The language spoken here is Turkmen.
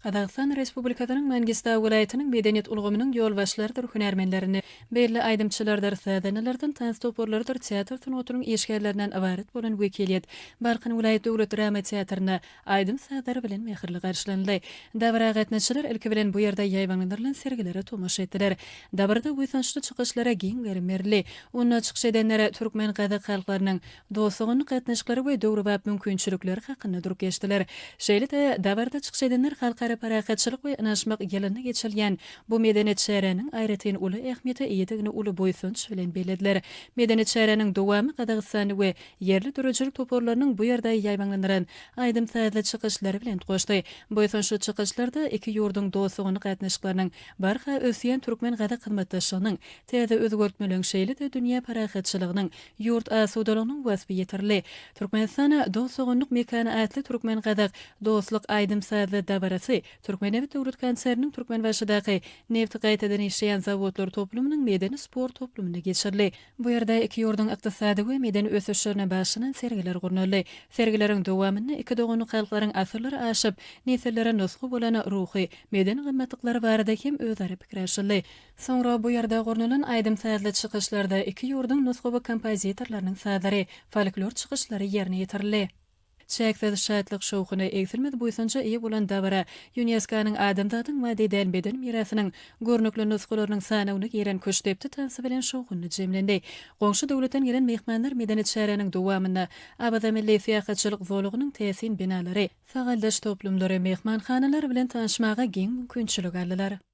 Gazagystan Respublikasynyň Mangistau welaýatynyň medeniýet ulgamynyň ýolbaşçylarydyr hünärmenlerinden, belli aýdymçylardyr sazandalardan, tans toparlarydyr teatr sungatynyň işgärlerinden ybarat bolan wekiliýet Balkan welaýat döwlet drama teatrynda aýdym-sazlary bilen mähirli garşylanyldy. Dabara gatnaşyjylar ilki bilen bu ýerde ýaýbaňlandyrylan sergilere tomaşa etdiler. Dabarada buýsançly çykyşlara giň gerim berildi. Onda çykyş edenler türkmen-gazak halklarynyň dost-doganlyk gatnaşyklary we döwrebap mümkinçilikleri hakynda durup geçdiler. Şeýle-de, dabarada çykyş edenler Halkara parahatçylyk we ynanyşmak ýylynda geçirilýän bu medeni çäräniň aýratyn uly ähmiýete eýedigini uly buýsanç bilen bellediler. Medeni çäräniň dowamy gazagystanly we ýerli döredijilik toparlarynyň bu ýerde ýaýbaňlandyran aýdym-sazly çykyşlary bilen utgaşdy. Buýsançly çykyşlarda iki ýurduň dost-doganlyk gatnaşyklarynyň barha ösýän türkmen-gazak hyzmatdaşlygynyň täze özgertmeleriň şeýle-de dünýä parahatçylygynyň Ýurt asudalygynyň waspy ýetirildi. Türkmenistan, dost-doganlyk mekany atly türkmen-gazak dostluk aýdym-sazly dabarasy Türkmennebit döwlet konserniniň Türkmenbaşydaky nebti gaýtadan işleýän zawodlar toplumynyň medeni-sport toplumynda geçirildi. Bu ýerde iki ýurduň ykdysady we medeni ösüşlerine bagyşlanan sergiler gurnaldy. Sergileriň dowamynda iki doganlyk halklaryň asyrlar aşyp, nesillere nusga bolan ruhy, medeni gymmatlyklary barada hem özara pikir alşyldy. Soňra bu ýerde gurnalan aýdym-sazly çykyşlarda iki ýurduň nusgawy kompozitorlarynyň sazlary, folklor çykyşlary ýerine ýetirildi. Çäksiz şatlyk-şowhuna, egsilmez buýsanja eýe bolan dabara ÝUNESKO-nyň adamzadyň maddy däl medeni mirasynyň görnükli nusgalarynyň sanawyna giren küştdepdi tansy bilen şowhunly jemlendi. Goňşy döwletden gelen myhmanlar medeni çäräniň dowamynda Awaza milli syýahatçylyk zolagynyň täsin binalary, sagaldyş toplumlary, myhmanhanalar bilen tanyşmaga giň mümkinçilik aldylar.